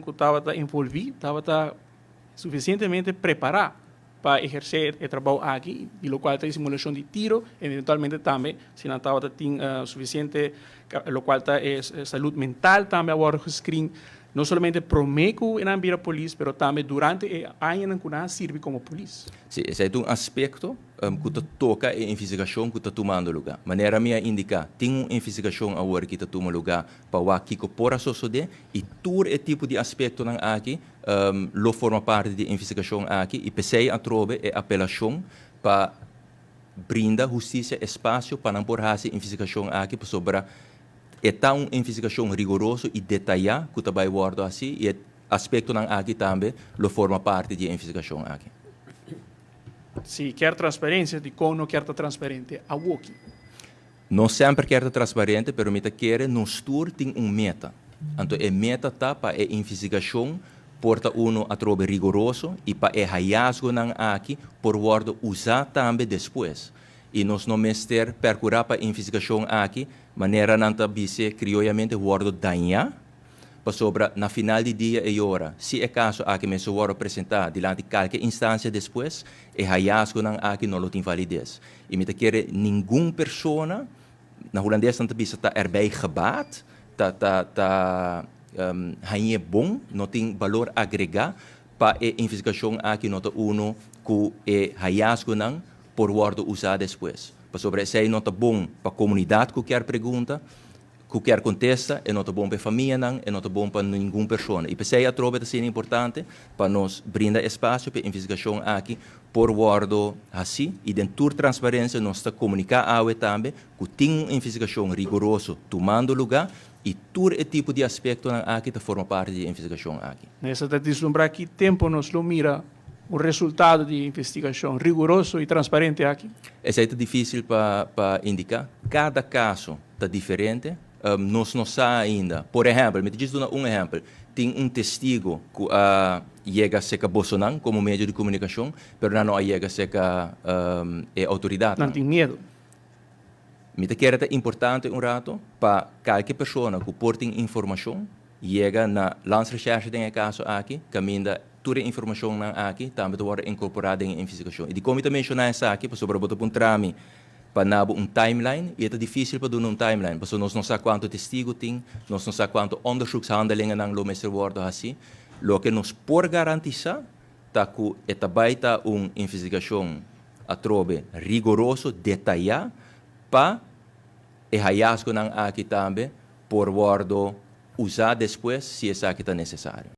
Ku tabata envolví tabata sufisientemente prepará pa ehersé e trabou aki, di lokual ta e simulashon di tiro, eventualmente tambe si nan tabata tin sufisiente lokual ta e salud mental tambe a wòrdu gescreen, no solamente promé ku nan bira polis, pero tambe durante e añanan ku nan a sirbi komo polis. Sí, esei ta un aspekto ku ta toka e investigashon ku ta tumando lugá. Manera mi a indiká, tin un investigashon awor ki ta tuma lugá pa wak kiko por a sosodé i tur e tipo di aspektonan aki lo forma parti di e investigashon aki i p'esei atrobe e apelashon pa brinda hustisia espasio pa nan por hasi e investigashon aki pasobra e ta un investigashon rigoroso i detayá ku ta bai wòrdu hasi i e aspektonan aki tambe lo forma parti di e investigashon aki. Si kier transparensia, dikon no kier ta transparente awoki? No semper kier ta transparente, pero mi ta kere nos tur tin un meta. Anto e meta ta pa e investigashon por ta uno atrobe rigoroso i pa e hayazgonan aki por wòrdu usá tambe despues. I nos no mester perkurá pa e investigashon aki, manera nan ta bis'é krioyamente, wòrdu dañá, pasobra na final di dia e ora, si e kaso aki mester wòrdu presentá dilanti kalke instansia despues, e hayazgonan aki no lo tin valides. I mi ta kere ningun persona, na hulandes nan ta bisa ta erbij gebaat, ta ta ta hañ'é bon, no tin balor agregá pa e investigashon aki no ta uno ku e hayazgonan por wòrdu usá despues. Pasobra esei no ta bon pa komunidat ku kier pregunta, Ku kier kontesta, e no ta bon pa e famianan, e no ta bon pa ningun persona. I p'esei atrobe ta siña importante pa nos brinda espasio pa e investigashon aki por wòrdu hasí i den tur transparensia nos ta komuniká awe tambe ku tin un investigashon rigoroso tumando lugá i tur e tipo di aspektonan aki ta forma parti di e investigashon aki. Mester ta dislumbrá ki tempu nos lo mira un resultado di e investigashon riguroso i transparente aki. Esei ta difísil pa indiká. Kada kaso ta diferente. Nos no sa ainda. Por ehèmpel, mi ta djis duna un ehèmpel, tin un testigo ku a yega serka bosonan komo medio di komunikashon, pero nan no a yega serka e outoridatnan. Nan tin miedu. Mi ta kere ta importante un rato pa kalke persona ku por tin informashon yega na Landsrecherche den e kaso aki, kaminda tur e informashonnan aki tambe ta wòrdu inkorporá den e investigashon. I dikon mi ta menshoná esaki? Pasobra bo ta puntra mi pa na bo un timeline i e ta difísil pa duna un timeline pasobra nos no sa kuantu testigu tin, nos no sa kuantu onderzoekshandelingennan lo mester wòrdu hasí. Loke nos por garantisá ta ku e ta bai ta un investigashon atrobe rigoroso, detayá pa e hayasgonan aki tambe por wòrdu usá despues si esaki ta nesesario.